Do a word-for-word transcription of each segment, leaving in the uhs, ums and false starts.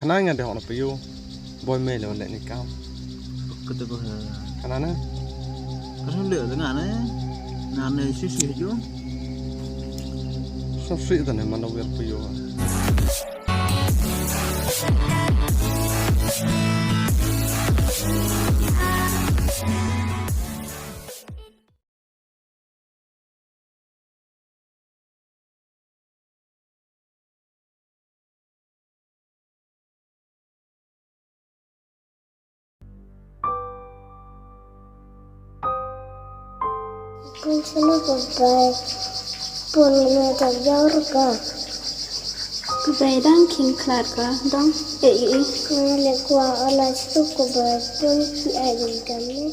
Na nga dei hok na pio. Boy me le le ni kam. Kata ko ha. Kana na? Kana le le nga na. Nga ne si si jo. Sa si ta ne man da wer pio. Pun sunu kubai, pun ngene tak jauh ka. Kubai dang king klat ka, dong e e e. Ngene kwa ala stuk kubai, pun ki ai gam ni.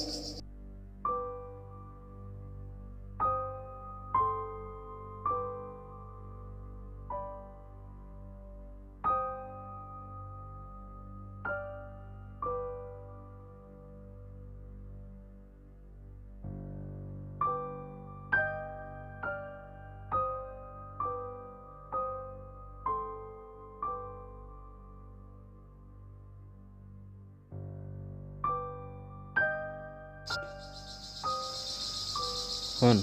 Hon.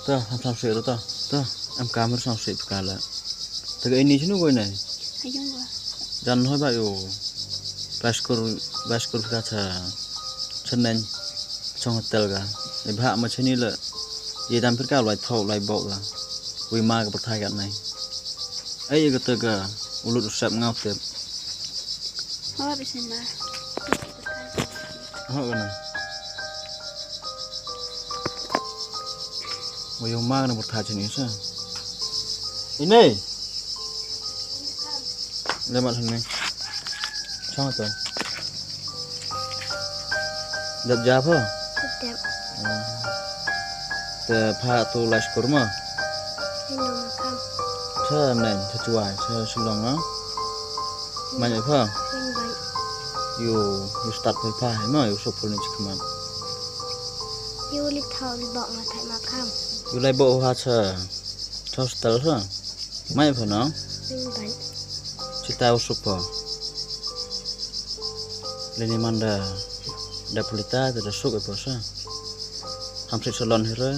Ta, ham sam sui ta. Ta, em kamera sam sui pekala. Ta ka ini sinu ko ini? Ayung ba. Jan hoi ba yo. Baskur, baskur peka cha. Cheneng. Chong hotel ka. Iba ma chini le. Ye dam peka lai thau lai bok ka. Wi ma ka pathai kat nai. Ai ka ta ka. Ulut usap ngau tep. Ho bisin ma. Ho kana. Wa yung ma na bertha chini sa. Ini. Lemat sini. Chong to. Dap japa. Dap. Te pha tu lais kurma. Hello makam. Cha neng cha chuai cha Shillong ah. Mai pha. Yu, yu start pha pha ma yu sopul ni chikmat. Yu li thau li bok ma thai ma kam. Yu lai bok ha cha. Cha hostel ha. Mai pha no. Min ban. Chita u supa. Leni manda da pulita da suk e posa. Ham sit salon hira.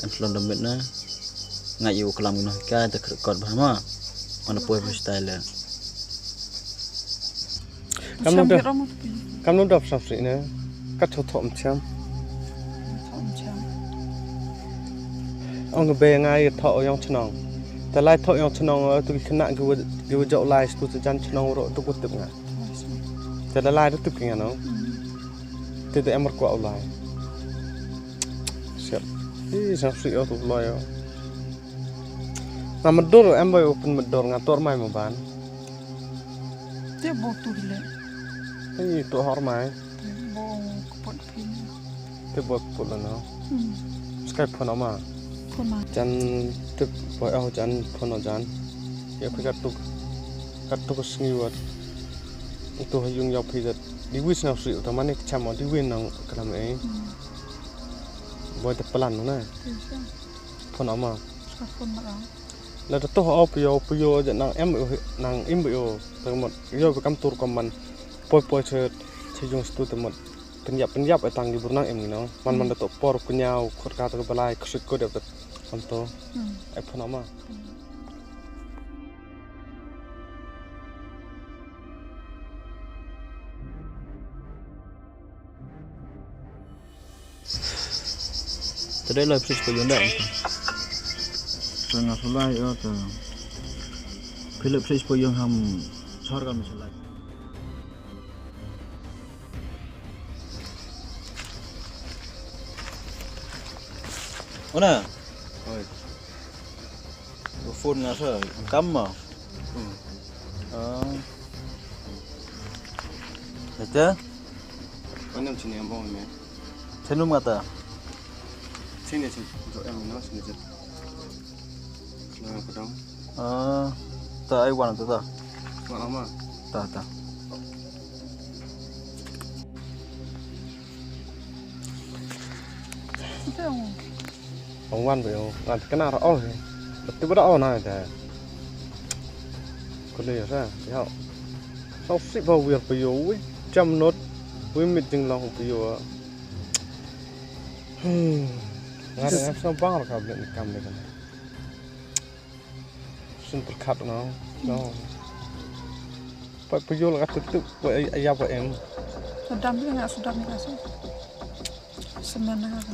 Em salon da mit na. Nga ïa u klam ïa u noh ka da kyrkot bha ma. Mana poi freestyle le. Kam nang dap, kam nang dap sam sri ne. Ka tho tho mcham. Ong be nga ïa tho yong chnong. Te lai tho yong chnong tu ki khynnah ki wa, ki wa jok lai stu te jan chnong ro tu ku tip nga. Te da lai tu tip ki nga no. Te da em mar kwa u lai. Siap. Ih, sam sri o tu lai o. Nga mudor em bai open mudor nga tor mai mo ban. Te bo tu le. Ei, to hor mai. Te bo kpot pin. Te bo kpot la no. Hmm. Skype phone ma. Phone ma. Jan te bo oh jan phone jan. Ya phi kat tu. Kat tu sngi wat. Itu ha yung yau phi jat. Di wis na sri utamane kcham di win nang kalam eh. Hmm. Bo te plan na. Yes, sir. Phone ma. Skype phone ma. La da to op yo pu yo ja nang em nang im yo. Tang mot yo be kam tur kam man. Poi poi che che jung stu te mot. Pynjap pynjap e tang di bur nang em no. Man man da to por ku nyau khot ka to balai khsik ko de bet. Anto. Hmm. E phone ma. Hmm. Te dei lai pris pa yunda. Te nga sulai yo te. Philip pris pa yung ham chor kan misalai. Ona. Oi. Phone nga sa kam ma. Hmm. Ah. Ete? Anam chini am ong me. Chenum ngata. Chini chin. Jo em no chini chin. Na padang. Ah. Ta ai wan ta ta. Wa ama. Ta ta. Ong wan ba ong ngan kena ra ol. Betul ba ong na da. Kone sa, ya. Sa sip ba wir payuh, wi jam not, wi mit jinglong payuh. Hmm. Nga da ngam sa bang ka blen kam ne kan. Sun perkat no. No. Pa payuh la ka tutup, pa ay-, aya pa em. Sudam bi nga sudam ni ka su. Semen na ka.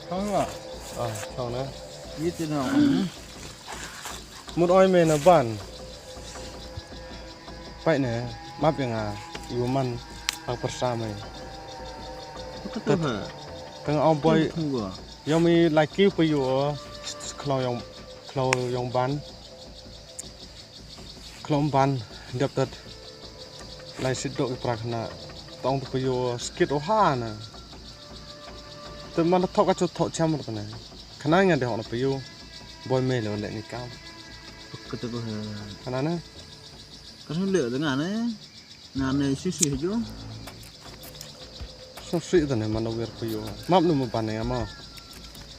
Thong la. Ah, thong na. Yi ti na. Mut oi me na ban. Pai ne, map ïa nga, ïa u man, ang persa me. Ka tu ha. Ka nga ong boi. Thong go. Ïa mi lai ki pa ïa u, khlong ïong, khlong ïong ban. Khlong ban, dep tat. Lai sit dok i prak na. Tong tu pa ïa u, skit o ha na. Te man thok ka chu thok cham ro ne. Khana nga de hok na pa ïa u. Boi me le le ni kam. Ka tu ko ha. Khana na. Ka tu le de nga ne. Nga ne si si jo. Sa sui da ne man wir pa ïa u. Map nu ma ban ne ma.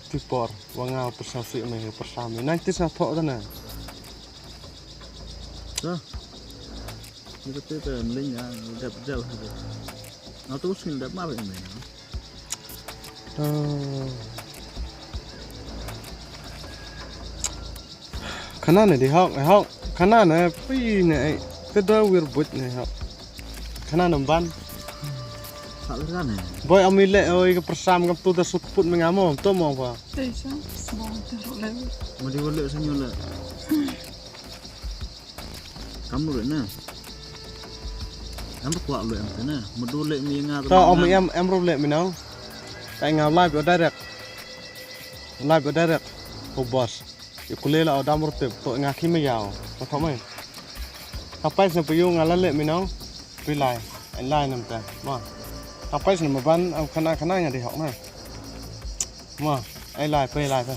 Ti por, wa nga pa sa sui me pa sa me. Nang ti sa thok da ne. Sa. Ni ka tu ka mling ya, dep dep ha. Na tu sin dep ma ba me. Khana ne di hok, eh, hok. Khana ne, phi ne, eh, te da wir but ne hok. Khana ne ban. Sa le ne. Boi ami le, oi ka persam kam tu da sut put me ngamo, to mo ba. Te sa, bong te ro le. Ma di wale sa nyo le. Kam ro le na. Em ba kwah le em te na. Ma du le mi nga. To om em, em ro le mi nang. Ka nga live direct. Live direct. Ko boss. Ïa kule la o dam rutip to nga ki me yaw. Ka thok mai. Ka pais na pa ïa u nga la leh mi nong. Pi lai. Ai lai nam ta. Ma. Ka pais na ma ban am khana khana nga di hok na. Ma. Ai lai pi lai ta.